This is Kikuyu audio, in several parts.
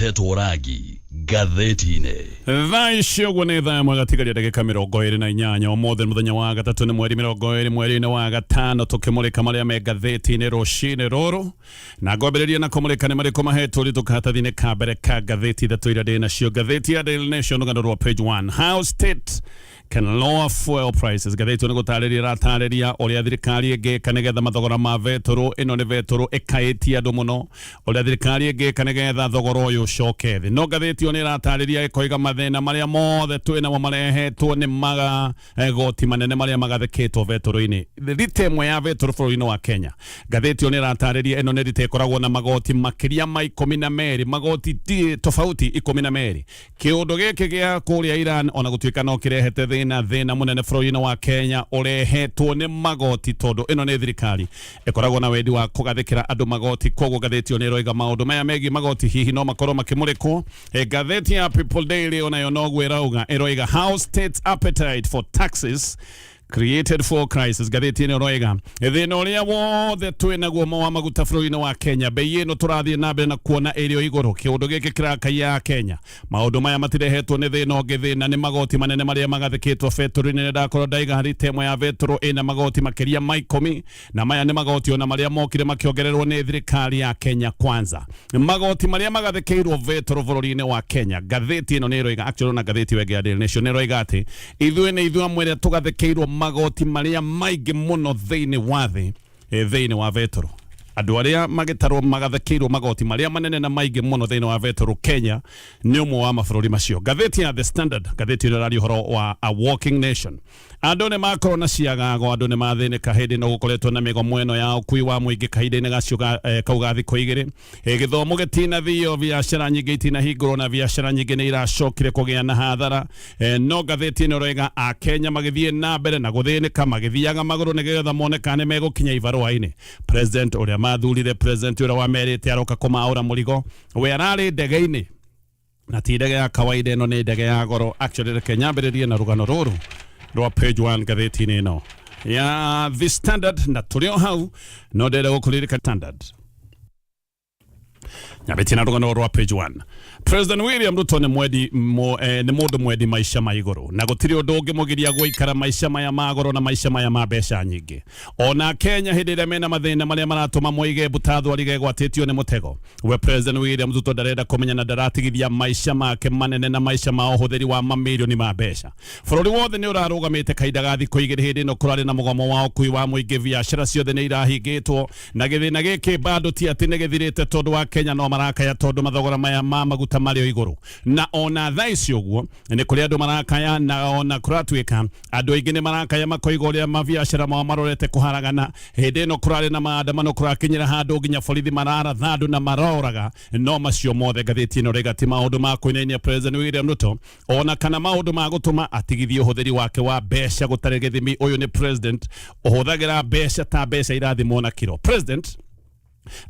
Tetwo rangi ngathĩti-inĩ. Thaa ici ũguo nĩ thaa ĩmwe gatigaria ndagĩka 28. Ũmũthĩ nĩ mũthenya wa gatatũ, nĩ mweri 20 mweri-inĩ wa gatano, tũkĩmũrĩka marĩa me ngathĩti-inĩ rũcinĩ rũrũ, na ngwambĩrĩria na kũmũrĩka nĩ marĩkũ mahetwo ũritũ karatathi-inĩ ka mbere ka ngathĩti ithatũ iria ndĩ nacio. Ngathĩti ya Daily Nation, rũgano rwa page 1, how state can lower fuel prices. Ngathĩti ĩyo nĩ gũtarĩria ĩratarĩria ũrĩa thirikari ĩngĩka nĩgetha mathogora ma betũrũ, ĩno nĩ betũrũ ĩkaĩtie andũ mũno, ũrĩa thirikari ĩngĩka nĩgetha thogora ũyũ ũcoke thĩ. No ngathĩti ĩyo nĩ ĩratarĩria ĩkoiga mathĩna marĩa mothe twĩ namo marehetwo nĩ magoti manene marĩa magathĩkĩtwo betũrũ-inĩ. Rita ĩmwe ya betũrũ bũrũri-inĩ wa Kenya, ngathĩti ĩyo nĩ ĩratarĩria ĩno nĩ rita ĩkoragwo na magoti makĩria ma 12, magoti tofauti 12. Kĩũndũ gĩkĩ gĩa kũrĩa Iran ona gũtuĩka no kĩrehete thĩna thĩna mũnene bũrũri-inĩ wa Kenya ũrehetwo nĩ magoti, tondũ ĩno nĩ thirikari ĩkoragwo na wendi wa kũgathĩkĩra andũ magoti. Koguo ngathĩti ĩyo nĩ ĩroiga maũndũ maya megiĩ magoti hihi no makorwo makĩmũrĩkwo. Ngathĩti ya People Daily onayo noguo ĩrauga, ĩroiga how state's appetite for taxes created for crisis. Ngathĩti ĩno ĩroiga thĩna ũrĩa wothe twĩ naguo wa maguta bũrũri-inĩ wa Kenya, bei ĩno tũrathiĩ na mbere na kuona ĩrĩ o igũrũ. Kĩũndũ gĩkĩ kĩrakaia Kenya. Maũndũ maya matirehetwo nĩ thĩna ũngĩ, thĩna nĩ magoti manene marĩa magathĩkĩtwo betũrũ-inĩ. Nĩ ndakorwo ndaiga rita ĩmwe ya betũrũ ĩna magoti makĩria ma 10, na maya nĩ magoti ona marĩa mokire makĩongererwo nĩ thirikari ya Kenya Kwanza. Magoti marĩa magathĩkĩirwo betũrũ bũrũri-inĩ wa Kenya, ngathĩti ĩno nĩ ĩroiga, actually ona ngathĩti ĩyo ĩngĩ ya Daily Nation nĩ ĩroiga atĩ ithuĩ nĩ ithuĩ amwe arĩa tũgathĩkĩirwo magoti marĩa maingĩ mũno thĩinĩ wa thĩ, thĩinĩ wa betũrũ. Andũ arĩa magĩtarwo magathĩkĩirwo magoti marĩa manene na maingĩ mũno thĩinĩ wa betũrũ, Kenya nĩ ũmwe wa mabũrũri macio. Ngathĩti ya The Standard, ngathĩti ĩno ĩraria ũhoro wa a walking nation. Andũ nĩ makorwo na ciagago, andũ nĩ mathĩnĩka hĩndĩ ĩno gũkoretwo na mĩgomo ĩno ya ũkui wa mũingĩ kahinda-inĩ gacio kau ga thikũ igĩrĩ. Gĩthomo gĩtinathio, biacara nyingĩ itinahingũrwo, na biacara nyingĩ nĩ iracokire kũgĩa na hathara. No ngathĩti ĩno ĩroiga Akenya magĩthiĩ na mbere na gũthĩnĩka magĩthiaga magũrũ nĩgetha mone kana nĩ megũkinya ibarũa-inĩ. President ũrĩa mathurire, president ũrĩa wamerĩte aroka kũmaũra mũrigo, we ararĩ ndege-inĩ, na ti ndege ya kawaida, ĩno nĩ ndege ya goro. Actually, reke nyambĩrĩrie na rũgano rũrũ rwa page 1 ngathĩti-inĩ ĩno ya The Standard, na tũrĩ o hau no ndĩrenda gũkũririka Standard nyambĩtie na rũgano rwa page 1. President William Ruto nĩ mwendi nĩ mũndũ mwendi maica ma igũrũ, na gũtirĩ ũndũ ũngĩmũgiria gũikara maica maya ma goro na maica maya ma mbeca nyingĩ. Ona Kenya hĩndĩ ĩrĩa mena mathĩna marĩa maratũma moige mbuta thwariga ĩgwatĩtio nĩ mũtego, we President William Ruto ndarenda kũmenya na ndaratigithia maica make manene na maica ma ũhũthĩri wa mamirioni ma mbeca. Bũrũri wothe nĩ ũrarũgamĩte kahinda ga thikũ igĩrĩ hĩndĩ ĩno kũrarĩ na mũgomo wa ũkui wa mũingĩ, biacara ciothe nĩ irahingĩtwo, na gĩthĩna gĩkĩ bado ti atĩ nĩ gĩthirĩte, tondũ wa Kenya no marakaya tondũ mathogora maya ma maguta marĩ o igũrũ. Na ona thaa ici ũguo nĩ kũrĩ andũ marakaya, na ona kũratuĩka andũ aingĩ nĩ marakaya makoiga ũrĩa mabiacara mao marorete kũharagana hĩndĩ ĩno kũrarĩ na maandamano, kũrakinyĩra handũ nginya borithi mararatha andũ na maroraga. No macio mothe ngathĩti ĩno rĩga ti maũndũ ma kũinainia President William Ruto, ona kana maũndũ ma gũtũma atigithie ũhũthĩri wake wa mbeca gũtarĩ gĩthimi. Ũyũ nĩ president ũhũthagĩra mbeca ta mbeca irathimwo na kiro. President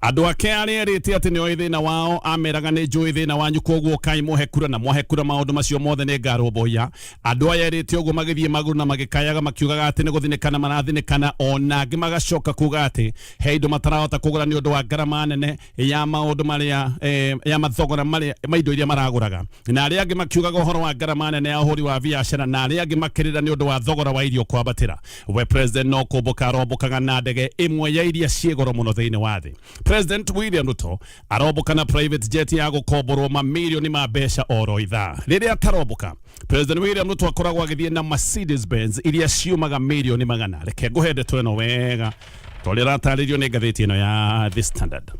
andũ ake arĩa erĩte atĩ nĩoĩ thĩna wao, ameraga nĩ njũĩ thĩna wanyu, koguo kai mũhe kura, na mwahe kura maũndũ macio mothe nĩ ngarũmbũiya. Andũ aya erĩte ũguo magĩthiĩ magũrũ na magĩkayaga makiugaga atĩ nĩ gũthinĩkana marathinĩkana, ona angĩ magacoka kuga atĩ he indo matarahota kũgũra nĩ ũndũ wa ngarama nene ya maũndũ marĩa ya mathogora marĩa ma indo iria maragũraga, na arĩa angĩ makiugaga ũhoro wa ngarama nene ya ũhũri wa biacara, na arĩa angĩ makĩrĩra nĩ ũndũ wa thogora wa irio kwambatĩra. We president no kũmbũka arombũkaga na ndege ĩmwe ya iria ciĩ goro mũno thĩinĩ wa thĩ. President William Ruto arombũka na private jet ya gũkomborwo mamirioni ma mbeca oro ithaa. Rĩrĩa atarombũka, President William Ruto akoragwo agĩthiĩ na Mercedes Benz iria ciumaga mirioni magana. Reke ngũhe ndeto ĩno wega tondũ ĩratarĩrio nĩ ngathĩti ĩno ya The Standard.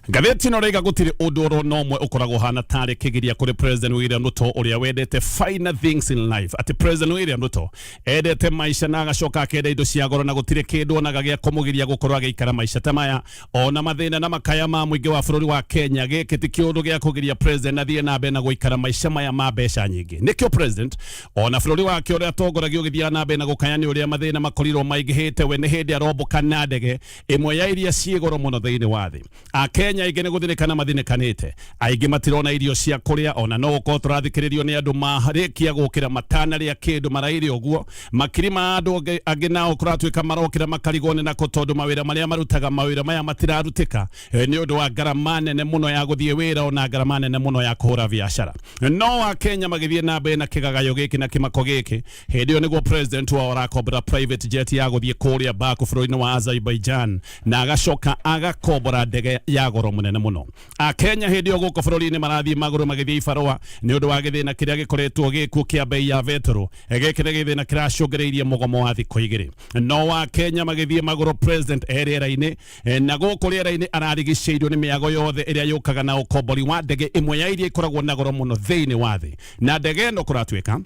Ngathĩti ĩno rĩga gũtirĩ ũndũ oro na ũmwe ũkoragwo hana tarĩ kĩgiria kũrĩ President William Ruto ũrĩa wendete finer things in life. Atĩ President William Ruto endete maica na agacoka akenda indo cia goro, na gũtirĩ kĩndũ onaga gĩa kũmũgiria gũkorwo agĩikara maica ta maya, ona mathĩna na makaya ma mũingĩ wa bũrũri wa Kenya. Gĩkĩ ti kĩũndũ gĩa kũgiria president athiĩ na mbere na gũikara maica maya ma mbeca nyingĩ. Nĩkĩo president ona bũrũri wake ũrĩa atongoragio ũgĩthiaga na mbere na gũkaya nĩ ũrĩa mathĩna makorirwo maingĩhĩte, we nĩ hĩndĩ arombũka na ndege ĩmwe ya iria ciĩ goro mũno thĩinĩ wa thĩ. Akenya aingĩ nĩ gũthinĩkana mathinĩkanĩte, aingĩ matirona irio cia kũrĩa, ona no gũkorwo tũrathikĩrĩrio nĩ andũ marĩkia gũkĩra matanarĩa kĩndũ maraire ũguo. Makiri ma andũ angĩ nao kũratuĩka marokĩra makarigwo nĩ nako tondũ mawĩra marĩa marutaga, mawĩra maya matirarutĩka nĩ ũndũ wa ngarama nene mũno ya gũthiĩ wĩra ona ngarama nene mũno ya kũhũra biacara. No Akenya magĩthiĩ na mbere na kĩgagayo gĩkĩ na kĩmako gĩkĩ, hĩndĩ ĩyo nĩguo president wao arakombora private jet ya gũthiĩ kũrĩa Baku bũrũri-inĩ wa Azerbaijan, na agacoka agakombora ndege ya goro mũnene mũno. Akenya hĩndĩ ĩyo gũkũ bũrũri-inĩ marathiĩ magũrũ magĩthiĩ ibarũa nĩ ũndũ wa gĩthĩna kĩrĩa gĩkoretwo gĩkuo kĩa bei ya betũrũ. Gĩkĩ nĩ gĩthĩna kĩracũngĩrĩirie mũgomo wa thikũ igĩrĩ. No Akenya magĩthiĩ magũrũ, president e rĩera-inĩ, na gũkũ rĩera-inĩ ararigicĩirio nĩ mĩago yothe ĩrĩa yũkaga na ũkombori wa ndege ĩmwe ya iria ikoragwo na goro mũno thĩinĩ wa thĩ. Na ndege ĩno kũratuĩka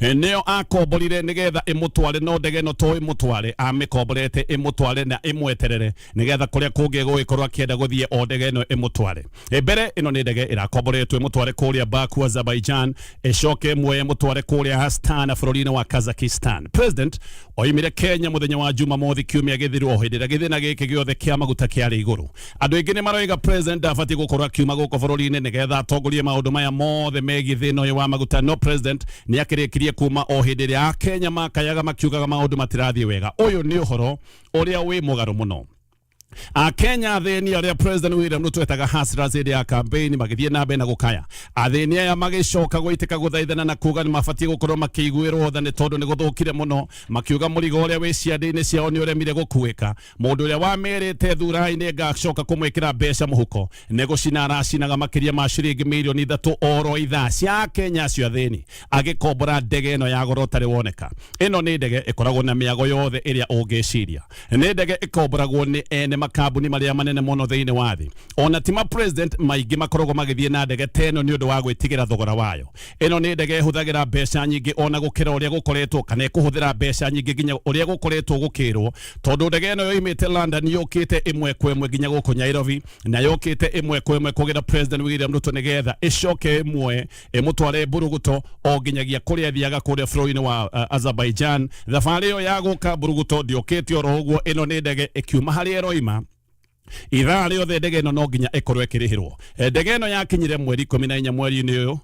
nĩyo akomborire nĩgetha ĩmũtware, no ndege ĩno to ĩmũtware, amĩkomborete ĩmũtware na ĩmweterere nĩgetha kũrĩa kũngĩ gũgĩkorwo akĩenda gũthiĩ o ndege ĩno ĩmũtware. Mbere ĩno nĩ ndege ĩrakomboretwo ĩmũtware kũrĩa Baku, Azerbaijan, ĩcoke ĩmuoye ĩmũtware kũrĩa Astana bũrũri-inĩ wa Kazakhstan. President oimire Kenya mũthenya wa Jumamothi kiumia gĩthiru, o hĩndĩ ĩrĩa gĩthĩna gĩkĩ gĩothe kĩa maguta kĩarĩ igũrũ. Andũ aingĩ nĩ maroiga president ndabatiĩ gũkorwo akiuma gũkũ bũrũri-inĩ nĩgetha atongorie maũndũ maya mothe megiĩ thĩna ũyũ wa maguta, no president nĩ akĩrĩkirie kuma o hĩndĩ ĩrĩa Akenya makayaga makiugaga maũndũ matirathiĩ wega. Ũyũ nĩ ũhoro ũrĩa wĩ mũgarũ mũno. Akenya athĩni arĩa President William Ruto etaga hustlers hĩndĩ ya campaign magĩthiĩ na mbere na gũkaya. Athĩni aya magĩcoka gũitĩka gũthaithana na kuga nĩ mabatiĩ gũkorwo makĩiguĩrwo tha nĩ tondũ nĩ gũthũkire mũno, makiuga mũrigo ũrĩa wĩ ciande-inĩ ciao nĩ ũremire gũkuĩka. Mũndũ ũrĩa wamerĩte thurai nĩ ngacoka kũmwĩkĩra mbeca mũhuko nĩ gũcina aracinaga makĩria ma ciringi mirioni 3 oro ithaa cia Akenya acio athĩni, agĩkombora ndege ĩno ya goro ũtarĩ woneka. Ĩno nĩ ndege ĩkoragwo na mĩago yothe ĩrĩa ũngĩciria. Nĩ ndege ĩkomboragwo nĩ ene makambuni marĩa manene mũno thĩinĩ wa thĩ. Ona ti ma president maingĩ makoragwo magĩthiĩ na ndege ta ĩno nĩ ũndũ wa gwĩtigĩra thogora wayo. Ĩno nĩ ndege ĩhũthagĩra mbeca nyingĩ ona gũkĩra ũrĩa gũkoretwo, kana ĩkũhũthĩra mbeca nyingĩ nginya ũrĩa gũkoretwo gũkĩrwo, tondũ ndege ĩno yoimĩte London yũkĩte ĩmwe kwa ĩmwe nginya gũkũ Nairobi, na yũkĩte ĩmwe kwa ĩmwe kũgĩra President William Ruto nĩgetha ĩcoke ĩmuoe ĩmũtware mburuguto o nginyagia kũrĩa athiaga kũrĩa bũrũri-inĩ wa Azerbaijan. Thabarĩ ĩyo ya gũka mburuguto ndĩũkĩte oro ũguo. Ĩno nĩ ndege ĩkiuma harĩa ĩroima, ithaa rĩothe ndege ĩno no nginya ĩkorwo ĩkĩrĩhĩrwo. Ndege ĩno yakinyire mweri 14 mweri-inĩ ũyũ,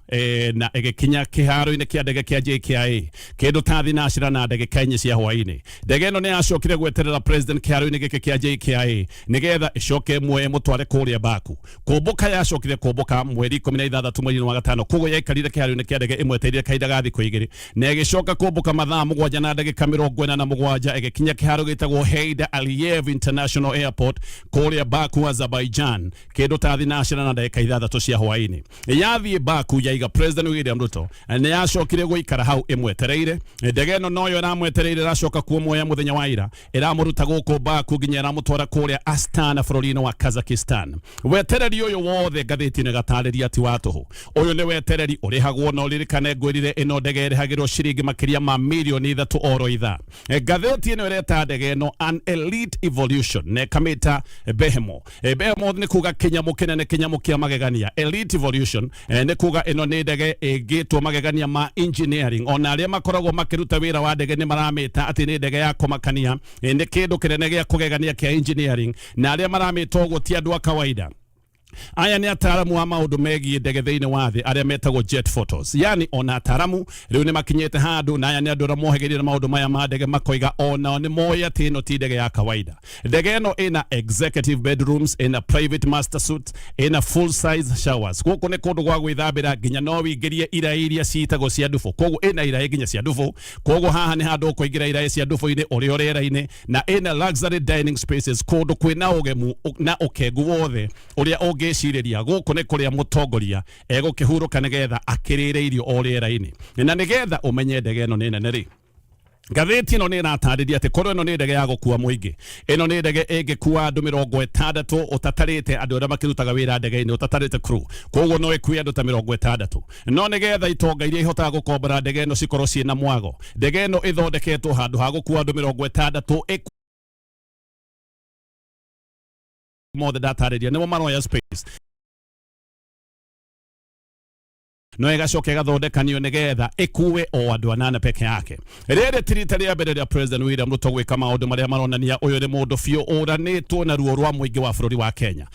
na ĩgĩkinya kĩharo-inĩ kĩa ndege kĩa JKIA kĩndũ ta thinacira na ndagĩka 4 cia hwaĩ-inĩ. Ndege ĩno nĩ yacokire gweterera president kĩharo-inĩ gĩkĩ kĩa JKIA nĩgetha ĩcoke ĩmuoye ĩmũtware kũrĩa Baku. Kũmbũka yacokire kũmbũka mweri 16 mweri-inĩ wa gatano, koguo yaikarire kĩharo-inĩ kĩa ndege ĩmwetereire kahinda ga thikũ 2, na ĩgĩcoka kũmbũka mathaa 7 na ndagĩka 47 ĩgĩkinya kĩharo gĩtagwo Heydar Aliyev International Airport kũrĩa Baku, Azerbaijan, kĩndũ ta thinacira na ndagĩka 6 cia hwaĩ-inĩ. Yathiĩ Baku yaiga President William Ruto nĩ yacokire gũikara hau ĩmwetereire. Ndege ĩno noyo ĩramwetereire, ĩracoka kuomuoya mũthenya wa ira, ĩramũruta gũkũ Baku nginya ĩramũtwara kũrĩa Astana bũrũri-inĩ wa Kazakhstan. Wetereri ũyũ wothe ngathĩti-inĩ ĩgatarĩria ti wa tũhũ. Ũyũ nĩ wetereri ũrĩhagwo, na ũririkane ngwĩrire ĩno ndege ĩrĩhagĩrwo ciringi makĩria ma mirioni 3 oro ithaa. Ngathĩti ĩno ĩreta ndege ĩno an elite evolution, na ĩkamĩta behemoth. Behemoth nĩ kuga kĩnyamũ kĩnene, kĩnyamũ kĩa magegania. Elite evolution nĩ kuga ĩno nĩ ndege ĩngĩtwo magegania ma engineering. Ona arĩa makoragwo makĩruta wĩra wa ndege nĩ maramĩta atĩ nĩ ndege ya kũmakania, nĩ kĩndũ kĩnene gĩa kũgegania kĩa engineering, na arĩa maramĩta ũguo ti andũ a kawaida. Aya nĩ ataaramu a maũndũ megiĩ ndege thĩinĩ wa thĩ arĩa metagwo jet photos. Yani ona ataaramu rĩu nĩ makinyĩte handũ, na aya nĩ andũ arĩa mohĩgĩrĩire maũndũ maya ma ndege, makoiga onao nĩ moĩ atĩ ĩno ti ndege ya kawaida. Ndege ĩno ĩna executive bedrooms, ĩna private master suite, ĩna full size showers. Gũkũ nĩ kũndũ gwa gwĩthambĩra, nginya no wĩingĩrie iraĩ iria ciĩtagwo cia ndubũ, koguo ĩna iraĩ nginya cia ndubũ. Koguo haha nĩ handũ ũkũingĩra iraĩ cia ndubũ-inĩ ũrĩ o rĩera-inĩ, na ĩna luxury dining spaces, kũndũ kwĩna ũgemu na ũkengu wothe ũrĩa ũngĩcirĩria. Gũkũ nĩ kũrĩa mũtongoria egũkĩhurũka nĩgetha akĩrĩre irio o rĩera-inĩ. Na nĩgetha ũmenye ndege ĩno nĩ nene rĩ, ngathĩti ĩno nĩ ĩratarĩria atĩ korwo ĩno nĩ ndege ya gũkua mũingĩ, ĩno nĩ ndege ĩngĩkua andũ 60 ũtatarĩte andũ arĩa makĩrutaga wĩra ndege-inĩ, ũtatarĩte crew, koguo no ĩkue andũ ta 60. No nĩgetha itonga iria ihotaga gũkombora ndege ĩno cikorwo ciĩna mwago, ndege ĩno ĩthondeketwo handũ ha gũkua andũ 60 mothe ndatarĩria nĩmo maroya space, no ĩgacoka ĩgathondekanio nĩgetha ĩkue o andũ 8 peke yake. Rĩrĩ ti rita rĩa mbere rĩa President William Ruto gwĩka maũndũ marĩa maronania ũyũ nĩ mũndũ biũ ũranĩtwo na ruo rwa mũingĩ wa bũrũri wa Kenya.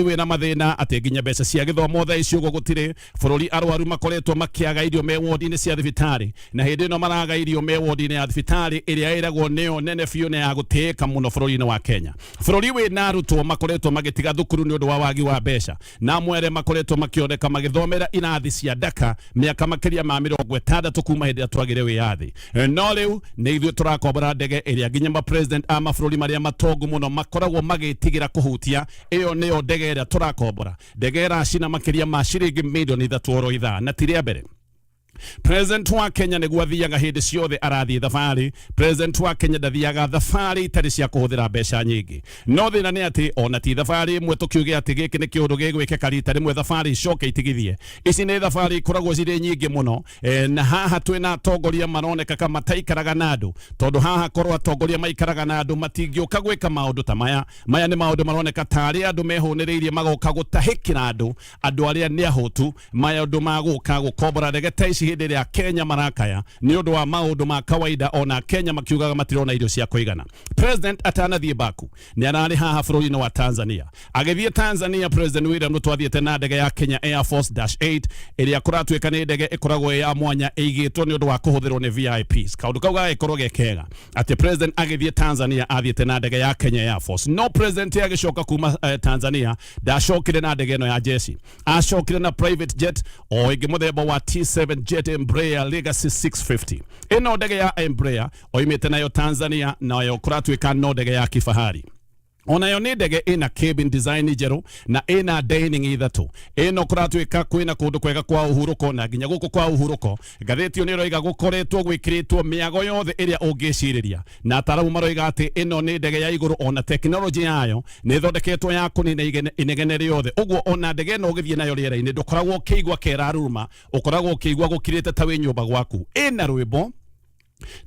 Wĩna mathĩna atĩ nginya mbeca cia gĩthomo thaa ici ũguo gũtirĩ bũrũri. Arwaru makoretwo makĩaga irio me wodi-inĩ cia thibitarĩ, na hĩndĩ ĩno maraga irio me wodi-inĩ ya thibitarĩ ĩrĩa ĩragwo nĩyo nene biũ na ya gũtĩĩka mũno bũrũri-inĩ wa Kenya. Bũrũri wĩna arutwo makoretwo magĩtiga thukuru nĩ ũndũ wa wagi wa mbeca, na amwe arĩa makoretwo makĩoneka magĩthomera irathi cia ndaka mĩaka makĩria ma 60 kuma hĩndĩ ĩrĩa twagire wĩyathi. No rĩu nĩ ithuĩ tũrakombora ndege ĩrĩa nginya ma president a mabũrũri marĩa matongu mũno makoragwo magĩtigĩra kũhutia. Ĩyo nĩyo ndege ĩrĩa tũrakombora, ndege ĩracina makĩria ma ciringi mirioni 3 oro ithaa. Na ti rĩa mbere President wa Kenya nĩguo athiaga hĩndĩ ciothe arathiĩ thabarĩ. President wa Kenya ndathiaga thabarĩ itarĩ cia kũhũthĩra mbeca nyingĩ. No thĩna nĩ atĩ ona ti thabarĩ ĩmwe tũkiuge atĩ gĩkĩ nĩ kĩũndũ gĩgwĩkĩka rita rĩmwe thabarĩ icoke itigithie. Ici nĩ thabarĩ ikoragwo cirĩ nyingĩ mũno. Na haha twĩna atongoria maroneka ka mataikaraga na andũ, tondũ haha korwo atongoria maikaraga na andũ matingĩũka gwĩka maũndũ ta maya. Maya nĩ maũndũ maroneka tarĩ andũ mehũnĩrĩirie magoka gũtahĩkĩra andũ, andũ arĩa nĩ ahũtu. Maũndũ ma gũka gũkombora ndege ta ici hĩndĩ ĩrĩa Kenya marakaya nĩ ũndũ wa maũndũ ma kawaida, ona Kenya makiugaga matirona irio cia kũigana. President atanathiĩ Baku nĩ ararĩ haha bũrũri-inĩ wa Tanzania. Agĩthiĩ Tanzania, President William Ruto athiĩte na ndege ya Kenya Air Force Dash 8 ĩrĩa kũratuĩka nĩ ndege ĩkoragwo ĩ ya mwanya, ĩigĩtwo nĩ ũndũ wa kũhũthĩrwo nĩ VIPs. Kaũndũ kau gagĩkorwo ge kega atĩ president agĩthiĩ Tanzania athiĩte na ndege ya Kenya Air Force. No president agĩcoka kuma Tanzania ndacokire na ndege ĩno ya jeshi, acokire na private jet o ĩngĩ mũthemba wa T7 jet Embraer Legacy 650. Ĩno ndege ya Embraer oimĩte nayo Tanzania, nayo kũratuĩka no ndege ya kifahari. Onayo nĩ ndege ĩna cabin design njerũ na ĩna dining ithatũ. Ĩno kũratuĩka kwĩna kũndũ kwega kwa ũhurũko, na nginya gũkũ kwa ũhurũko ngathĩti ĩyo nĩ ĩroiga gũkoretwo gwĩkĩrĩtwo mĩago yothe ĩrĩa ũngĩcirĩria, na ataramu maroiga atĩ ĩno nĩ ndege ya igũrũ. Ona tekinoronjĩ yayo nĩ ĩthondeketwo ya kũnina inegene rĩothe, ũguo ona ndege ĩno ũgĩthiĩ nayo rĩera-inĩ ndũkoragwo ũkĩigua keraruruma, ũkoragwo ũkĩigua gũkirĩte ta wĩ nyũmba gwaku. Ĩna rwĩmbo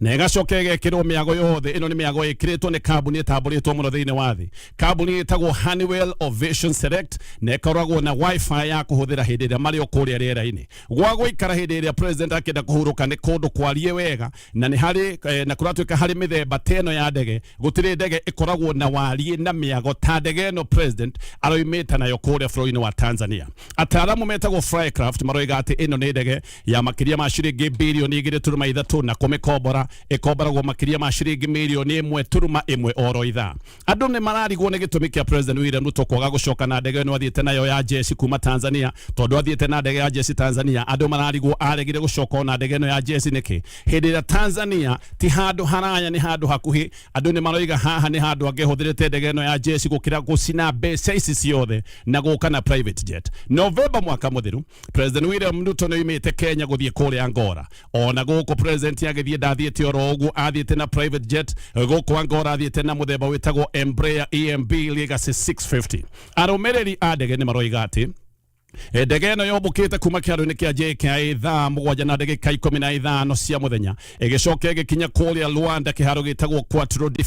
na ĩgacoka ĩgekĩrwo mĩago yothe. Ĩno nĩ mĩago ĩkĩrĩtwo nĩ kambuni ĩtambũrĩtwo mũno thĩinĩ wa thĩ, kambuni ĩtagwo Honeywell Ovation Select, na ĩkoragwo na wifi ya kũhũthĩra hĩndĩ ĩrĩa marĩ o kũrĩa rĩera-inĩ. Gwa gũikara hĩndĩ ĩrĩa president akĩenda kũhurũka nĩ kũndũ kwarie wega, na nĩ harĩ na kũratuĩka harĩ mĩthemba ta ĩno ya ndege gũtirĩ ndege ĩkoragwo na wariĩ na mĩago ta ndege ĩno president aroimĩte nayo kũrĩa bũrũri-inĩ wa Tanzania. Ataaramu metagwo Flycraft maroiga atĩ ĩno nĩ ndege ya makĩria ma ciringi birioni 2.3, na kũmĩkombora ĩkomboragwo makĩria ma ciringi mirioni 1.1 oro ithaa. Andũ nĩ mararigwo nĩ gĩtũmi kĩa President William Ruto kwaga gũcoka na ndege ĩno athiĩte nayo ya jeshi kuma Tanzania, tondũ athiĩte na ndege ya jeshi Tanzania. Andũ mararigwo aregire gũcoka ona ndege ĩno ya jeshi nĩkĩ hĩndĩ ĩrĩa Tanzania ti handũ haraya, nĩ handũ hakuhĩ. Andũ nĩ maroiga haha nĩ handũ angĩhũthĩrĩte ndege ĩno ya jeshi gũkĩra gũcina mbeca ici ciothe na gũka na private jet. Novemba mwaka mũthiru, President William Ruto nĩ oimĩte Kenya gũthiĩ kũrĩa Angola. Ona gũkũ president agĩthiĩ ndathiĩte oro ũguo, athiĩte na private jet. Gũkũ Angola athiĩte na mũthemba wĩtagwo Embraer EMB Legacy 650. Arũmĩrĩri a ndege nĩ maroiga atĩ ndege ĩno yombũkĩte kuma kĩharo-inĩ kĩa JKIA thaa 7:15 cia mũthenya, ĩgĩcoka ĩgĩkinya kũrĩa Luanda kĩharo gĩtagwo Quatro de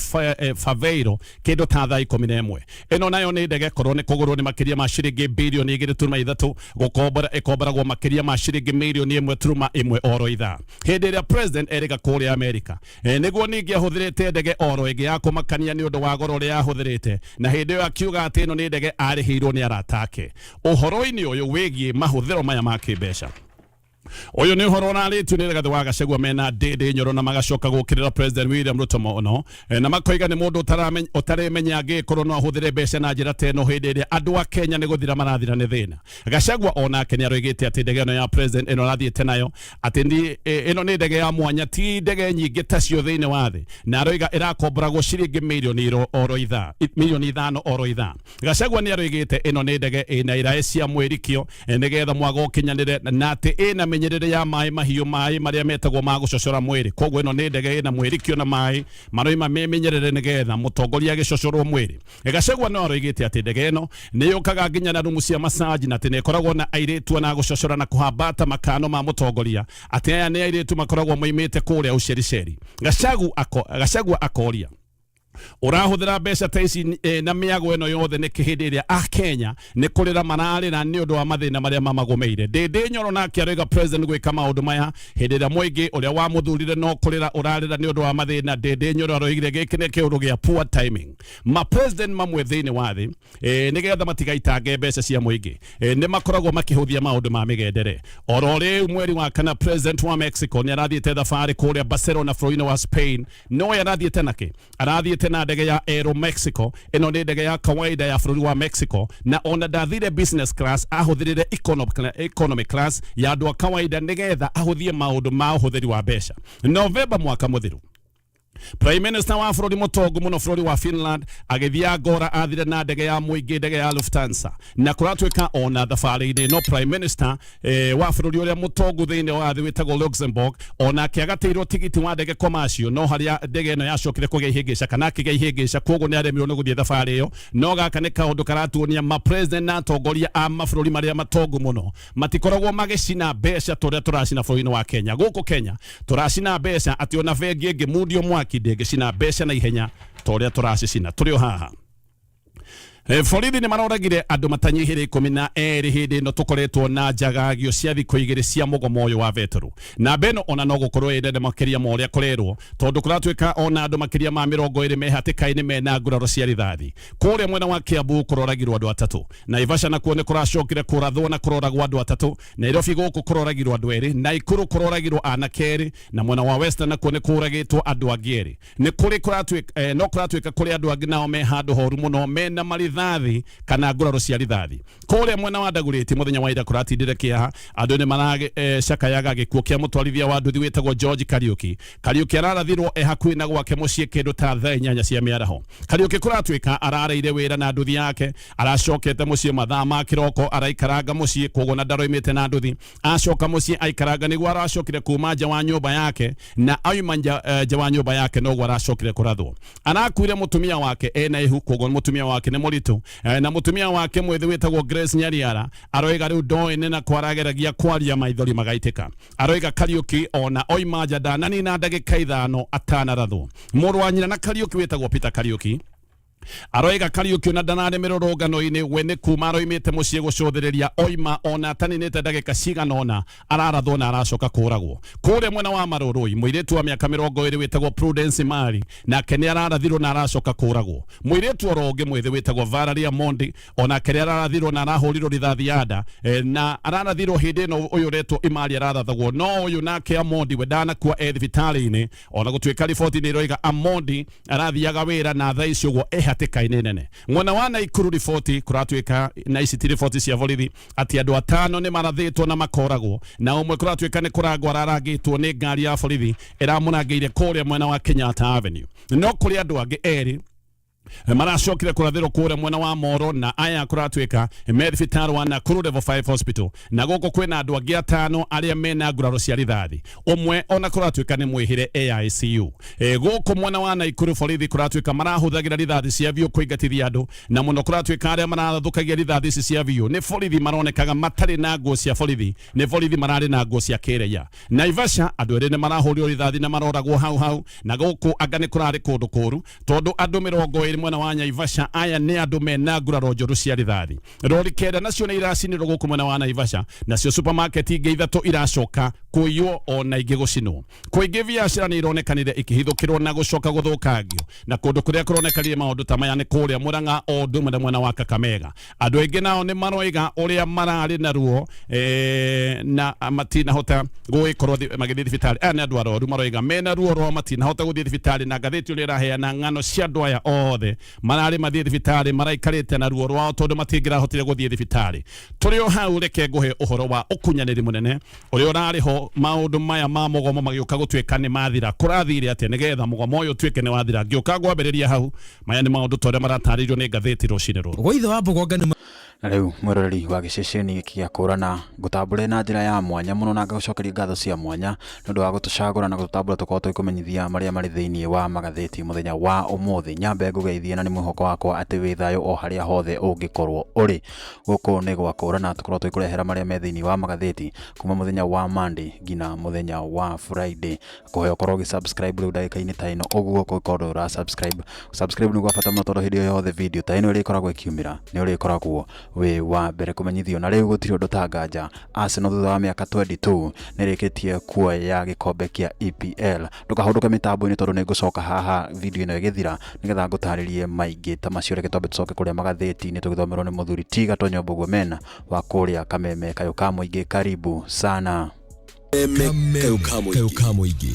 Fevereiro kĩndũ ta thaa 11. Ĩno nayo nĩ ndege korwo nĩ kũgũrwo nĩ makĩria ma ciringi birioni 2.3, gũkombora ĩkomboragwo makĩria ma ciringi mirioni 1.1 oro ithaa. Hĩndĩ ĩrĩa president erĩga kũrĩa Amerika, nĩguo ningĩ ahũthĩrĩte ndege oro ĩngĩ ya kũmakania nĩ ũndũ wa goro ũrĩa ahũthĩrĩte, na hĩndĩ ĩyo akiuga atĩ ĩno nĩ ndege arĩhĩirwo nĩ arata ake. Ũhoro-inĩ ũyũ wĩgiĩ mahũthĩro maya ma kĩmbeca, ũyũ nĩ ũhoro ũrarĩtio nĩ Rigathĩ wa Gachagua mena Ndĩndĩ Nyoro, na magacoka gũkĩrĩra President William Ruto mũno, na makoiga nĩ mũndũ ũtaremenya angĩkorwo no ahũthĩre mbeca na njĩra ta ĩno hĩndĩ ĩrĩa andũ a Kenya nĩ gũthira marathira nĩ thĩna. Gachagua onake nĩ aroigĩte atĩ ndege ĩno ya president ĩno arathiĩte nayo atĩ ĩno nĩ ndege ya mwanya, ti ndege nyingĩ tacio thĩinĩ wa thĩ, na aroiga ĩrakomboragwo ciringi mirioni oro ithaa, 5 mirioni oro ithaa. Gachagua nĩ aroigĩte ĩno nĩ ndege ĩna iraĩ cia mwĩrikio, nĩgetha mwago ũkinyanĩre, na atĩ ĩna mĩnyĩrĩre ya maĩ mahiũ, maĩ marĩa metagwo ma gũcocora mwĩrĩ. Koguo ĩno nĩ ndege ĩna mwĩrikio na maĩ maroima me mĩnyĩrĩre nĩgetha mũtongoria agĩcocorwo mwĩrĩ. Gachagua no aroigĩte atĩ ndege ĩno nĩ yũkaga nginya na rumu cia massage, na atĩ nĩ ĩkoragwo na airĩtu na gũcocora na kũhambata makano ma mũtongoria, atĩ aya nĩ airĩtu makoragwo moimĩte kũrĩa Ũcericeri. Gachagua akoria Ũrahũthĩra mbeca ta ici na mĩago ĩno yothe nĩkĩ hĩndĩ ĩrĩa Akenya nĩ kũrĩra mararĩra nĩ ũndũ wa mathĩna marĩa mamagũmĩire? Ndĩndĩ Nyoro nake aroiga president gwĩka maũndũ maya hĩndĩ ĩrĩa mũingĩ ũrĩa wamũthurire no kũrĩra ũrarĩra nĩ ũndũ wa mathĩna. Ndĩndĩ Nyoro aroigire gĩkĩ nĩ kĩũndũ gĩa poor timing. Ma president mamwe thĩinĩ wa thĩ nĩgetha matigaitange mbeca cia mũingĩ nĩ makoragwo makĩhũthia maũndũ ma mĩgendere. Oro rĩu mweri wa kana president wa Mexico nĩ arathiĩte thabarĩ kũrĩa Barcelona bũrũri-inĩ wa Spain. No ye arathiĩte nakĩ? Arathiĩte na ndege ya Aero Mexico. Ĩno nĩ ndege ya kawaida ya bũrũri wa Mexico, na ona ndathire business class, ahũthĩrire economy class ya andũ a kawaida nĩgetha ahũthie maũndũ ma ũhũthĩri wa mbeca. Novemba mwaka mũthiru, Prime Minister wa bũrũri mũtongu mũno bũrũri wa Finland agĩthiĩ Angola athire na ndege ya mũingĩ, ndege ya Lufthansa, na kũratuĩka ona thabarĩ-inĩ no Prime Minister wa bũrũri ũrĩa mũtongu thĩinĩ wa thĩ wĩtagwo Luxembourg onake agatĩirwo tigiti wa ndege commercial, no harĩa ndege ĩno yacokire kũgĩa ihĩngĩca kana akĩgĩa ihĩngĩca, koguo nĩ aremirwo nĩ gũthiĩ thabarĩ ĩyo. No gaka nĩ kaũndũ karatuonia ma president na atongoria a mabũrũri marĩa matongu mũno matikoragwo magĩcina mbeca ta ũrĩa tũracina bũrũri-inĩ wa Kenya. Gũkũ Kenya tũracina mbeca atĩ ona bengi ĩngĩmundio mwaki ndĩngĩcina mbeca na ihenya ta ũrĩa tũracicina. Tũrĩ o haha. Borithi nĩ maroragire andũ matanyihĩire 12 hĩndĩ ĩno tũkoretwo na njagagio cia thikũ igĩrĩ cia mũgomo ũyũ wa betũrũ. Namba ĩno ona no gũkorwo ĩ nene makĩria ma ũrĩa kũrerwo, tondũ kũratuĩka ona andũ makĩria ma 20 me hatĩka-inĩ mena nguraro cia rithathi. Kũrĩa mwena wa Kiambu kũroragirwo andũ atatũ. Naivasha nakuo nĩ kũracokire kũrathwo na kũroragwo andũ atatũ. Nairobi gũkũ kũroragirwo andũ erĩ. Naikuru kũroragirwo anake erĩ. Na mwena wa Western nakuo nĩ kũragĩtwo andũ angĩ erĩ. Nĩ kũrĩ kũratuĩka, no kũratuĩka kũrĩ andũ angĩ nao me handũ horu mũno mena marithathi kana nguraro cia rithathi. Kũrĩa mwena wa Dagoretti mũthenya wa ira kũratindire kĩeha. Andũ nĩ maracakayaga gĩkuũ kĩa mũtwarithia wa nduthi wĩtagwo George Kariuki. Kariuki ararathirwo e hakuhĩ na gwake mũciĩ kĩndũ ta thaa 8 cia mĩaraho. Kariuki kũratuĩka arareire wĩra na nduthi yake, aracokete mũciĩ mathaa ma kĩroko, araikaranga mũciĩ koguo na ndaroimĩte na nduthi. Acoka mũciĩ aikaranga nĩguo aracokire kuma nja wa nyũmba yake, na auma nja wa nyũmba yake noguo aracokire kũrathwo. Arakuire mũtumia wake ena ihu, koguo mũtumia wake nĩ mũritũ, na mũtumia wake mwĩthĩ wĩtagwo Grace Nyariara aroiga rĩu ndoĩ nĩ nakũ arageragia kwaria maithori magaitĩka. Aroiga Kariuki ona oima nja ndananina ndagĩka 5 atanarathwo. Mũrũ wa nyina na Kariuki wĩtagwo Peter Kariuki aroiga Kariuki ona ndanarĩ mĩrũrũngano-inĩ, we nĩ kuma aroimĩte mũciĩ gũcũthĩrĩria, oima ona ataninĩte ndagĩka cigana ũna ararathwo na aracoka kũragwo. Kũrĩa mwena wa Marũrũi mũirĩtu wa mĩaka 20 wĩtagwo Prudence Mari nake nĩ ararathirwo na aracoka kũragwo. Mũirĩtu oro ũngĩ mwĩthĩ wĩtagwo Valeria Mondi onake nĩ ararathirwo na arahũrirwo rithathi ya nda, na ararathirwo hĩndĩ ĩno ũyũ ũretwo Imari ararathagwo, no ũyũ nake Amondi we ndanakua e thibitarĩ-inĩ, ona gũtuĩka riboti nĩ iroiga Amondi arathiaga wĩra na thaa ici ũguo e hatĩka-inĩ nene. Mwena wa Naikuru riboti kũratuĩka, na ici ti riboti cia borithi, atĩ andũ atano nĩ marathĩtwo na makoragwo, na ũmwe kũratuĩka nĩ kũrangwo ararangĩtwo nĩ ngari ya borithi ĩramũrangĩire kũrĩa mwena wa Kenyatta Avenue. No kũrĩ andũ angĩ erĩ maracokire kũrathĩrwo kũrĩa mwena wa Moro, na aya kũratuĩka me thibitarĩ wa Nakuru Level 5 Hospital, na gũkũ kwĩna andũ angĩ atano arĩa mena nguraro cia rithathi, ũmwe ona kũratuĩka nĩ mwĩhĩre e ICU. Gũkũ mwena wa Naikuru borithi kũratuĩka marahũthagĩra rithathi cia biũ kũingatithia andũ, na mũno kũratuĩka arĩa marathũkagia rithathi ici cia biũ nĩ borithi maronekaga matarĩ na nguo cia borithi, nĩ borithi mararĩ na nguo cia kĩraia. Naivasha andũ erĩ nĩ marahũrirwo rithathi na maroragwo hau hau, na gũkũ anga nĩ kũrarĩ kũndũ kũru tondũ andũ 20 mwena wa Naivasha aya nĩ andũ mena nguraro njũru cia rithathi. Rori 9 nacio nĩ iracinirwo gũkũ mwena wa Naivasha, nacio supermarket ingĩ 3 iracoka kũiywo ona ingĩ gũcinwo. Kũingĩ biacara nĩ ironekanire ikĩhithũkĩrwo na gũcoka gũthũkangio, na kũndũ kũrĩa kũronekanire maũndũ ta maya nĩ kũrĩa Murang'a o ũndũ ũmwe na mwena wa Kakamega. Andũ aingĩ nao nĩ maroiga ũrĩa mararĩ na ruo na matinahota gũgĩkorwo magĩthiĩ thibitarĩ. Aya nĩ andũ arwaru maroiga mena ruo rwao matinahota gũthiĩ thibitarĩ, na ngathĩti ũrĩa ĩraheana ng'ano cia andũ aya othe mararĩ mathiĩ thibitarĩ maraikarĩte na ruo rwao tondũ matingĩrahotire gũthiĩ thibitarĩ. Tũrĩ o hau reke ngũhe ũhoro wa ũkunyanĩri mũnene ũrĩa ũrarĩ ho maũndũ maya ma mũgomo magĩũka gũtuĩka nĩ mathira. Kũrathire atĩa nĩgetha mũgomo ũyũ ũtuĩke nĩ wathira? Ngĩũka ngwambĩrĩria hau. Maya nĩ maũndũ ta ũrĩa maratarĩirio nĩ ngathĩti rũcinĩ rũrũ. Gwa ithe wa Mbogonga nĩ. Na rĩu mwĩroreri wa gĩceceni gĩkĩ gĩa Kũrana, ngũtambũre na njĩra ya mwanya mũno na ngagũcokeria ngatho cia mwanya nĩ ũndũ wa gũtũcagũra na gũtũtambũra tũkorwo tũgĩkũmenyithia marĩa marĩ thĩinĩ wa magathĩti mũthenya wa ũmũthĩ. Nyambe ngũgeithie na nĩ mwĩhoko wakwa atĩ wĩ thayũ o harĩa hothe ũngĩkorwo ũrĩ. Gũkũ nĩ gwa Kũrana, tũkorwo tũgĩkũrehera marĩa me thĩinĩ wa magathĩti kuma mũthenya wa Monday nginya mũthenya wa Friday. Kũhoya ũkorwo ũgĩ subscribe rĩu ndagĩka-inĩ ta ĩno ũguo kũngĩkorwo ndũrĩ ũra subscribe. Subscribe nĩ gwa bata mũno tondũ hĩndĩ o yothe video ta ĩno ĩrĩkoragwo ĩkiumĩra nĩ ũrĩkoragwo wĩ wa mbere kũmenyithio. Na rĩu gũtirĩ ũndũ ta nganja, Arsenal thutha wa mĩaka 22 nĩ ĩrĩkĩtie kuoya gĩkombe kĩa EPL. Ndũkahũndũke mĩtambo-inĩ tondũ nĩ ngũcoka haha video ĩno ĩgĩthira nĩgetha ngũtarĩrie maingĩ ta macio. Reke twambe tũcoke kũrĩa magathĩti-inĩ tũgĩthomerwo nĩ mũthuri T Gatonyo Mbũgua Mena wa kũrĩa Kameme Kayũ ka Mũingĩ. Karibu sana. Kameme ka Mũingĩ,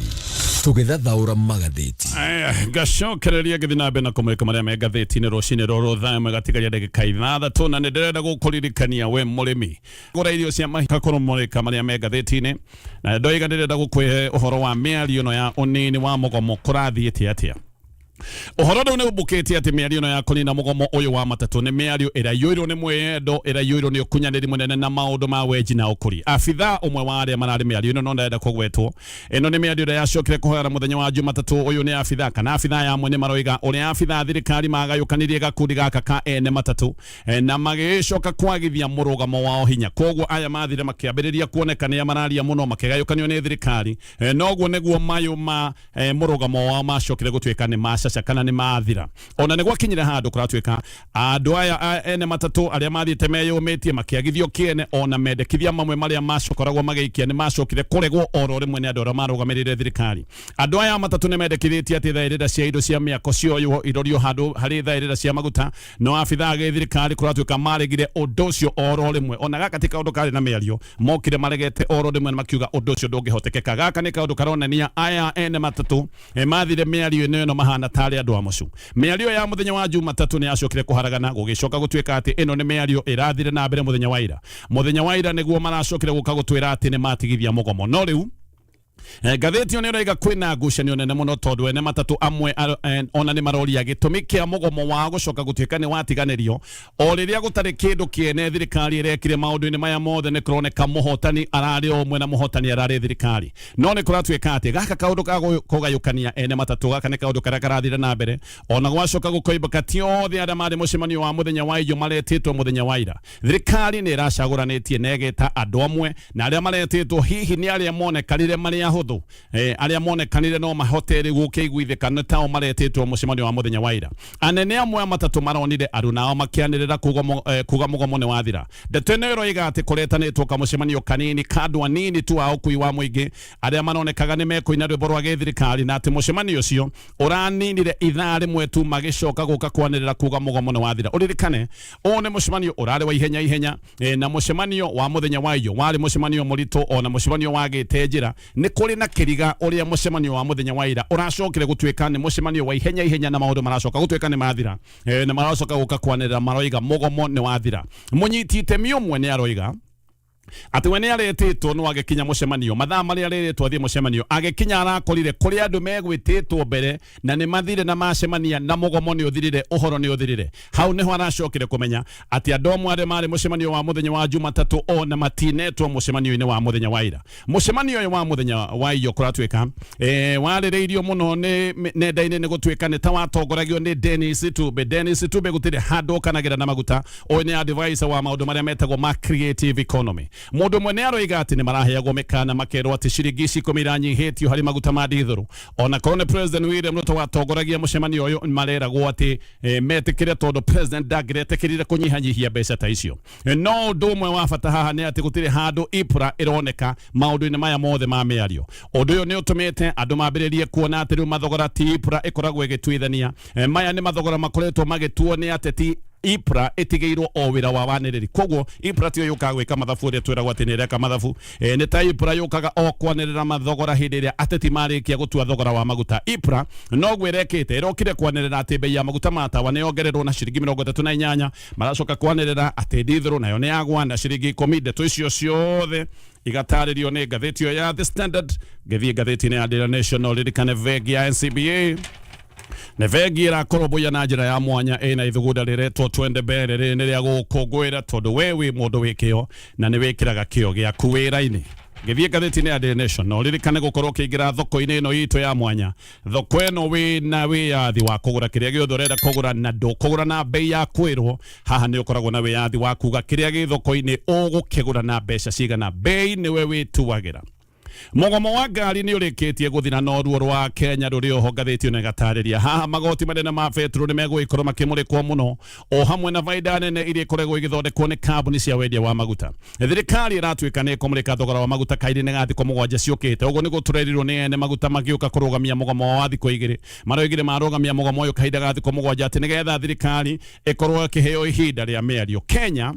tũgĩthathaũra magathĩti. Aya, ngacokereria ngĩthiĩ na mbere na kũmũrĩka marĩa me ngathĩti-inĩ rũcinĩ rũrũ, thaa 1 gatigaria ndagĩka 6, na nĩ ndĩrenda gũkũririkania we mũrĩmi gũra irio cia mahiũ kũrũmũrĩka marĩa me ngathĩti-inĩ, na ndoiga ndĩrenda gũkũhe ũhoro wa mĩario ĩno ya ũnini wa mũgomo kũrathiĩte atĩa. Ũhoro rĩu nĩ ũmbũkĩte atĩ mĩario ĩno ya kũnina mũgomo ũyũ wa matatũ nĩ mĩario ĩraiyũirwo nĩ mwĩyendo, ĩraiyũirwo nĩ ũkunyanĩri mũnene na maũndũ ma wenji na ũkũri. Abithaa ũmwe wa arĩa mararĩ mĩario ĩno no ndarenda kũgwetwo. Ĩno nĩ mĩario ĩrĩa yacokire kũhoyana mũthenya wa Jumatatũ ũyũ nĩ abithaa kana abithaa yamwe nĩ maroiga ũrĩa abithaa thirikari magayũkanirie gakundi gaka ka ene matatũ na magĩcoka kwagithia mũrũgamo wao hinya. Koguo aya mathire makĩambĩrĩria kuoneka nĩa mararia mũno makĩgayũkanio nĩ thirikari. Noguo nĩguo mayũ ma mũrũgamo wao macokire gũtuĩka nĩ macaca kana nĩ mathira. Ona nĩ gwakinyire handũ kũratuĩka andũ aya ene matatũ arĩa mathiĩte meyũmĩtie makĩagithio kĩene, ona mendekithia mamwe marĩa macokoragwo magĩikia nĩ macokire kũregwo oro rĩmwe nĩ andũ arĩa marũgamĩrĩire thirikari. Andũ aya matatũ nĩ mendekithĩtie atĩ thaĩrĩra cia indo cia mĩako cioywo irorio handũ harĩ thaĩrĩra cia maguta, no abithaa a gĩthirikari kũratuĩka maregire ũndũ ũcio oro rĩmwe. Ona gaka ti kaũndũ karĩ na mĩario, mokire maregete oro rĩmwe na makiuga ũndũ ũcio ndũngĩhotekeka. Gaka nĩ kaũndũ karonania aya ene matatũ mathire mĩario ĩno mahana tarĩ andũ a mũcu. Mĩario ya mũthenya wa Jumatatũ nĩ yacokire kũharagana, gũgĩcoka gũtuĩka atĩ ĩno nĩ mĩario ĩrathire na mbere mũthenya wa ira. Mũthenya wa ira nĩguo maracokire gũka gũtwĩra atĩ nĩ matigithia mũgomo. No rĩu ngathĩti ĩyo nĩ ĩroiga kwĩna ngucanio nene mũno tondũ ene matatũ amwe ona nĩ maroria gĩtũmi kĩa mũgomo wao gũcoka gũtuĩka nĩ watiganĩrio o rĩrĩa gũtarĩ kĩndũ kĩene thirikari ĩrekire maũndũ-inĩ maya mothe. Nĩ kũroneka mũhotani ararĩ o ũmwe na mũhotani ararĩ thirikari, no nĩ kũratuĩka atĩ gaka kaũndũ ka kũgayũkania ene matatũ gaka nĩ kaũndũ karĩa karathire na mbere. Ona gwacoka gũkoimbũka ti othe arĩa marĩ mũcemanio wa mũthenya wa ijo maretĩtwo mũthenya wa ira. Thirikari nĩ ĩracagũranĩtie na ĩgeta andũ amwe, na arĩa maretĩtwo hihi nĩ arĩa monekanire marĩ ahũthũ, arĩa monekanire no mahote rĩu gũkĩiguithĩka nĩ tao maretĩtwo mũcemanio wa mũthenya wa ira. Anene amwe a matatũ maronire aruna ao makĩanĩrĩra kuga mũgomo nĩ wathira. Ndeto ĩno ĩroiga atĩ kũretanĩtwo kamũcemanio kanini ka andũ anini tu a ũkui wa mũingĩ arĩa maronekaga nĩ mekũina rwĩmbo rwa gĩthirikari, na atĩ mũcemanio ũcio ũraninire ithaa rĩmwe tu magĩcoka gũka kwanĩrĩra kuga mũgomo nĩ wathira. Ũririkane ũũ nĩ mũcemanio ũrarĩ wa ihenya ihenya, na mũcemanio wa mũthenya wa iyo warĩ mũcemanio mũritũ, ona mũcemanio wagĩte njĩra. Nĩ kũrĩ na kĩriga ũrĩa mũcemanio wa mũthenya wa ira ũracokire gũtuĩka nĩ mũcemanio wa ihenya ihenya, na maũndũ maracoka gũtuĩka nĩ mathira, na maracoka gũka kwanĩrĩra maroiga mũgomo nĩ wathira. Mũnyiti itemi ũmwe nĩ aroiga atĩ we nĩ aretĩtwo no agĩkinya mũcemanio mathaa marĩa arĩrĩtwo athiĩ mũcemanio, agĩkinya arakorire kũrĩ andũ megwĩtĩtwo mbere na nĩ mathire na macemania na mũgomo nĩ ũthirire, ũhoro nĩ ũthirire. Hau nĩho aracokire kũmenya atĩ andũ amwe arĩa marĩ mũcemanio wa mũthenya wa Jumatatũ ona matinetwo mũcemanio-inĩ wa mũthenya wa ira. Mũcemanio ũyũ wa mũthenya wa iyo kũratuĩka warĩrĩirio mũno nĩ nenda-inĩ nĩ gũtuĩka nĩ ta watongoragio nĩ Dennis Tube. Dennis Tube gũtirĩ handũ ũkanagĩra na maguta. Ũyũ nĩ advisor wa maũndũ marĩa metagwo ma creative economy. Mũndũ ũmwe nĩ aroiga atĩ nĩ maraheagwo mĩkana makerwo atĩ ciringi ici 10 iranyihĩtio harĩ maguta ma dithũrũ, ona korwo nĩ President William Ruto watongoragia mũcemanio ũyũ, mareragwo atĩ metĩkĩre tondũ president ndangĩretĩkĩrire kũnyihanyihia mbeca ta icio. No ũndũ ũmwe wa bata haha nĩ atĩ gũtirĩ handũ EPRA ĩroneka maũndũ-inĩ maya mothe ma mĩario. Ũndũ ũyũ nĩ ũtũmĩte andũ mambĩrĩrie kuona atĩ rĩu mathogora ti EPRA ĩkoragwo ĩgĩtuithania. Maya nĩ mathogora makoretwo magĩtuo nĩ ateti. EPRA ĩtigĩirwo o wĩra wa wanĩrĩri. Koguo EPRA tiyo yũkaga gwĩka mathabu ũrĩa twĩragwo atĩ nĩ ĩreka mathabu. Nĩ ta EPRA yũkaga o kwanĩrĩra mathogora hĩndĩ ĩrĩa ateti marĩkia gũtua thogora wa maguta. EPRA noguo ĩrekĩte, ĩrokire kwanĩrĩra atĩ bei ya maguta ma tawa nĩ yongererwo na ciringi 38, maracoka kwanĩrĩra atĩ ndithũrũ nayo nĩ yagwa na ciringi 10. Ndeto icio ciothe igatarĩrio nĩ ngathĩti ĩyo ya The Standard. Ngĩthiĩ ngathĩti-inĩ ya Daily Nation, ririkane bengi ya NCBA. Nĩ bengi ĩrakũrũmbũiya na njĩra ya mwanya ĩna ithugunda rĩretwo Twende Mbere. Rĩrĩ nĩ rĩa gũkũngũĩra tondũ we wĩ mũndũ wĩ kĩo na nĩ wĩkĩraga kĩo gĩaku wĩra-inĩ. Ngĩthiĩ ngathĩti-inĩ ya Daily Nation, no ririkane gũkorwo ũkĩingĩra thoko-inĩ ĩno itũ ya mwanya. Thoko ĩno wĩna wĩyathi wa kũgũra kĩrĩa gĩothe ũrenda kũgũra na ndũkũgũra na bei ya kwĩrwo. Haha nĩ ũkoragwo na wĩyathi wa kuga kĩrĩa gĩ thoko-inĩ ũgũkĩgũra na mbeca cigana. Bei nĩwe wĩtuagĩra. Mũgomo wa ngari nĩ ũrĩkĩtie gũthira no ruo rwa Kenya rũrĩ oho, ngathĩti ĩno ĩgatarĩria. Haha magoti manene ma betũrũ nĩ megũgĩkorwo makĩmũrĩkwo mũno o hamwe na baida nene iria ikoragwo igĩthondekwo nĩ kambuni cia wendia wa maguta. Thirikari ĩratuĩka nĩ ĩkũmũrĩka thogora wa maguta kairĩ-inĩ ga thikũ 7 ciũkĩte. Ũguo nĩguo tũrerirwo nĩ ene maguta magĩũka kũrũgamia mũgomo wa thikũ 2. Maroigire marũgamia mũgomo ũyũ kahinda ga thikũ 7 atĩ nĩgetha thirikari ĩkorwo ĩkĩheo ihinda rĩa mĩario. Kenya,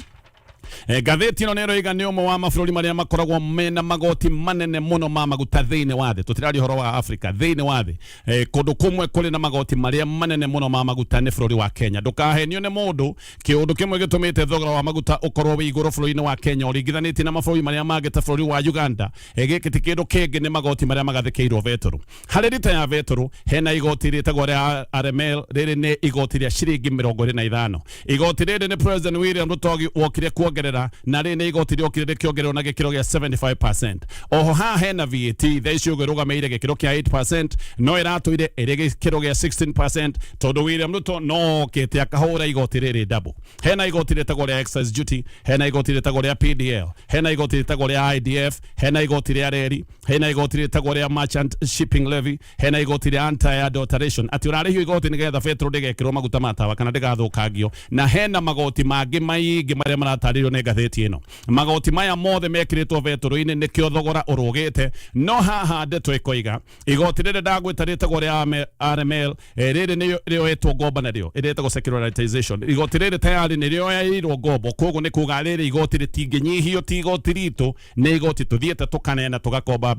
ngathĩti ĩno nĩ ĩroiga nĩ ũmwe wa mabũrũri marĩa makoragwo mena magoti manene mũno ma maguta thĩinĩ wa thĩ. Tũtiraria ũhoro wa Afrika, thĩinĩ wa thĩ. Kũndũ kũmwe kũrĩ na magoti marĩa manene mũno ma maguta nĩ bũrũri wa Kenya. Ndũkahenio nĩ mũndũ, kĩũndũ kĩmwe gĩtũmĩte thogora wa maguta ũkorwo wĩ igũrũ bũrũri-inĩ wa Kenya ũringithanĩtie na mabũrũri marĩa mangĩ ta bũrũri wa Uganda. Gĩkĩ ti kĩndũ kĩngĩ, nĩ magoti marĩa magathĩkĩirwo betũrũ. Harĩ rita ya betũrũ hena igoti rĩtagwo rĩa RML. Rĩrĩ nĩ igoti rĩa ciringi 25. Igoti rĩrĩ nĩ President William Ruto wokire kuongerera, na rĩrĩ nĩ igoti rĩokire rĩkĩongererwo na gĩkĩro gĩa 75%. Oho haha hena VAT, thaa ici ũguo ĩrũgamĩrĩire gĩkĩro kĩa 8%, no ĩratũire ĩrĩ gĩkĩro gĩa 16% tondũ William Ruto no okĩte akahũra igoti rĩrĩ double. Hena igoti rĩtagwo rĩa excise duty, hena igoti rĩtagwo rĩa PDL, hena igoti rĩtagwo rĩa IDF, hena igoti rĩa reri, hena igoti rĩtagwo rĩa merchant shipping levy, hena igoti rĩa anti adulteration, atĩ ũrarĩhio igoti nĩgetha betũrũ ndĩgekĩrwo maguta ma tawa kana ndĩgathũkangio, na hena magoti mangĩ maingĩ marĩa maratarĩrio nĩ ngathĩti ĩno. Magoti maya mothe mekĩrĩtwo betũrũ-inĩ nĩkĩo thogora ũrũgĩte. No haha ndeto ĩkoiga igoti rĩrĩ ndagwĩta rĩtagwo rĩa RML, rĩrĩ nĩ rĩoetwo ngombo narĩo ĩrĩtagwo securitization. Igoti rĩrĩ tayari nĩ rĩoeirwo ngombo, koguo nĩ kuga rĩrĩ igoti rĩtingĩnyihio, ti igoti ritũ, nĩ igoti tũthiĩte tũkaneana tũgakomba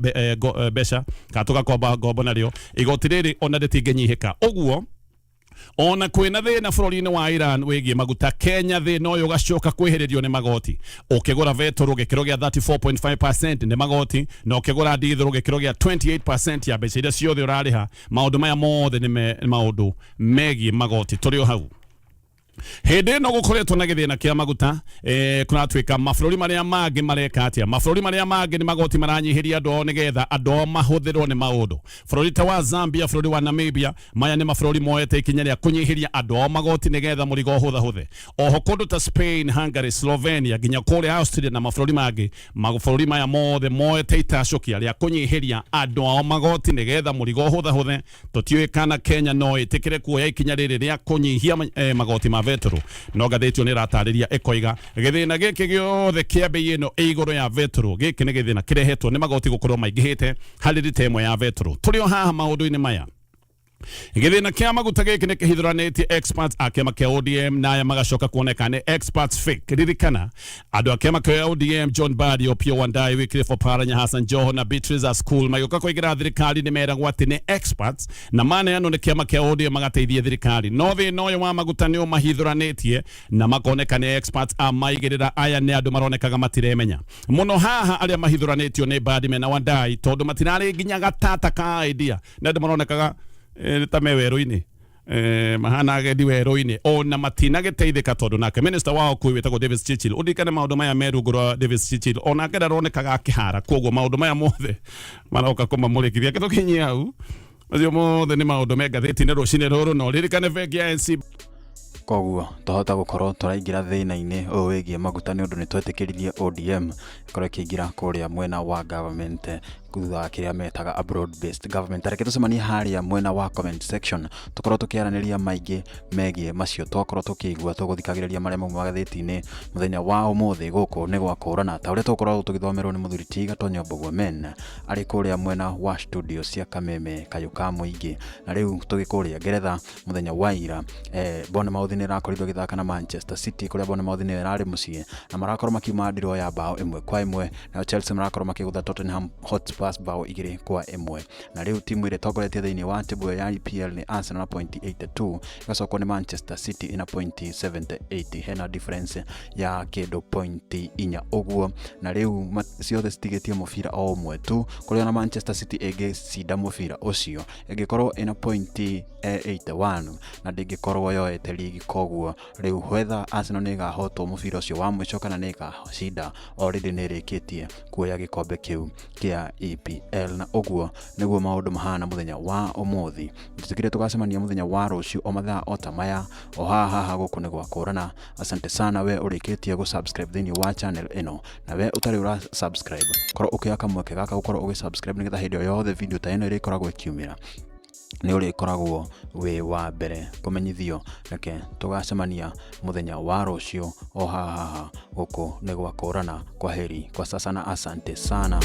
mbeca kana tũgakomba ngombo narĩo. Igoti rĩrĩ ona rĩtingĩnyihĩka. Ũguo ona kwĩna thĩna bũrũri-inĩ wa Iran wĩgiĩ maguta, Kenya thĩna ũyũ ũgacoka kwĩhĩrĩrio nĩ magoti. Ũkĩgũra betũrũ gĩkĩro gĩa 34.5% nĩ magoti, na ũkĩgũra ndithũrũ gĩkĩro gĩa 28% ya mbeca iria ciothe ũrarĩha. Maũndũ maya mothe nĩ maũndũ megiĩ magoti. Tũrĩ o hau hĩndĩ ĩno gũkoretwo na gĩthĩna kĩa maguta, kũratuĩka mabũrũri marĩa mangĩ mareka atĩa? Mabũrũri marĩa mangĩ nĩ magoti maranyihĩria andũ ao nĩgetha andũ ao mahũthĩrwo nĩ maũndũ. Bũrũri ta wa Zambia, bũrũri wa Namibia, maya nĩ mabũrũri moete ikinya rĩa kũnyihĩria andũ ao magoti nĩgetha mũrigo ũhũthahũthe. Oho kũndũ ta Spain, Hungary, Slovenia, nginya kũrĩa Austria na mabũrũri mangĩ, mabũrũri maya mothe moete itacũkia rĩa kũnyihĩria andũ ao magoti nĩgetha mũrigo ũhũthahũthe. Tũtiũĩ kana Kenya no ĩtĩkĩre kuoya ikinya rĩrĩ rĩa kũnyihia magoti ma betũrũ, no ngathĩti ĩyo nĩ ĩratarĩria ĩkoiga gĩthĩna gĩkĩ gĩothe kĩa bei ĩno ĩ igũrũ ya betũrũ, gĩkĩ nĩ gĩthĩna kĩrehetwo nĩ magoti gũkorwo maingĩhĩte harĩ rita ĩmwe ya betũrũ. Tũrĩ o haha maũndũ-inĩ maya, gĩthĩna kĩa maguta gĩkĩ nĩ kĩhithũranĩtie experts a kĩama kĩa ODM, na aya magacoka kuoneka nĩ experts fake. Ririkana andũ a kĩama kĩa ODM, John Mbadi, Opiyo Wandayi, Wycliffe Oparanya, Hassan Joho na Beatrice Askul, magĩũka kũingĩra thirikari nĩ meragwo atĩ nĩ experts na maneanwo nĩ kĩama kĩa ODM magateithie thirikari, no thĩna ũyũ wa maguta nĩ ũmahithũranĩtie na makoneka nĩ experts a maigĩrĩra. Aya nĩ andũ maronekaga matiremenya mũno. Haha arĩa mahithũranĩtio nĩ Mbadi mena Wandayi, tondũ matirarĩ nginya gatata ka idea, nĩ andũ maronekaga ta me werũ-inĩ, mahana agendi werũ-inĩ, ona matinagĩteithĩka tondũ nake minister wa ũkui wĩtagwo Davis Chirchir, ũririkane maũndũ maya me rungu rwa Davis Chirchir, onake ndaronekaga akĩhara. Koguo maũndũ maya mothe maroka kũmamũrĩkithia kĩtũkinyie hau. Macio mothe nĩ maũndũ me ngathĩti-inĩ rũcinĩ rũrũ, no ririkane bengi ya NC Koguo twahota gũkorwo tũraingĩra thĩna-inĩ ũyũ wĩgiĩ maguta nĩ ũndũ nĩ twetĩkĩririe ODM ĩkorwo ĩkĩingĩra kũrĩa mwena wa government thutha wa kĩrĩa metaga a broad based government. Reke tũcemanie harĩa mwena wa comment section, tũkorwo tũkĩaranĩria maingĩ megiĩ macio twakorwo tũkĩigua tũgũthikagĩrĩria marĩa mauma magathĩti-inĩ mũthenya wa ũmũthĩ. Gũkũ nĩ gwa kũrana ta ũrĩa tũgũkorwo tũgĩthomerwo nĩ mũthuri ti Gatonyo Mbũgua Men arĩ kũrĩa mwena wa studio cia Kameme Kayũ ka Mũingĩ. Na rĩu tũgĩ kũrĩa Ngeretha mũthenya wa ira, Bournemouth. nĩ ĩrakorirwo ĩgĩthaka na Manchester City kũrĩa Bournemouth nĩyo ĩrarĩ mũciĩ na marakorwo makiuma ndiroo ya bao 1-1. Nayo Chelsea marakorwo makĩgũtha Tottenham Hotspurs bao 2-1. Na rĩu timu ĩrĩa ĩtongoretie thĩinĩ wa table ĩyo ya EPL nĩ Arsenal na pointi 82, ĩgacokwo nĩ Manchester City ĩna pointi 78, hena difference ya kĩndũ pointi 4 ũguo. Na rĩu ciothe citigĩtie mũbira o ũmwe tu, kũrĩa na Manchester City ĩngĩcinda mũbira ũcio ĩngĩkorwo ĩna pointi 81 na ndĩngĩkorwo yoete ligi. Koguo rĩu whether Arsenal nĩ ĩgahotwo mũbira ũcio wa mũico kana nĩ ĩgacinda, already nĩ ĩrĩkĩtie kuoya gĩkombe kĩu kĩa EPL. Na ũguo nĩguo maũndũ mahana mũthenya wa ũmũthĩ. Njĩtĩkĩrie tũgacemania mũthenya wa rũciũ o mathaa o ta maya, o haha haha gũkũ nĩ gwa kũrana. Asante sana we ũrĩkĩtie gũ subscribe thĩinĩ wa channel ĩno, na we ũtarĩ ũra subscribe, korwo ũkĩoya kamweke gaka gũkorwo ũgĩ subscribe nĩgetha hĩndĩ o yothe video ta ĩno ĩrĩkoragwo ĩkiumĩra nĩ ũrĩkoragwo wĩ wa mbere kũmenyithio. Reke tũgacemania mũthenya wa rũciũ o haha haha gũkũ nĩ gwa kũrana. Kwaheri kwa sasa na asante sana.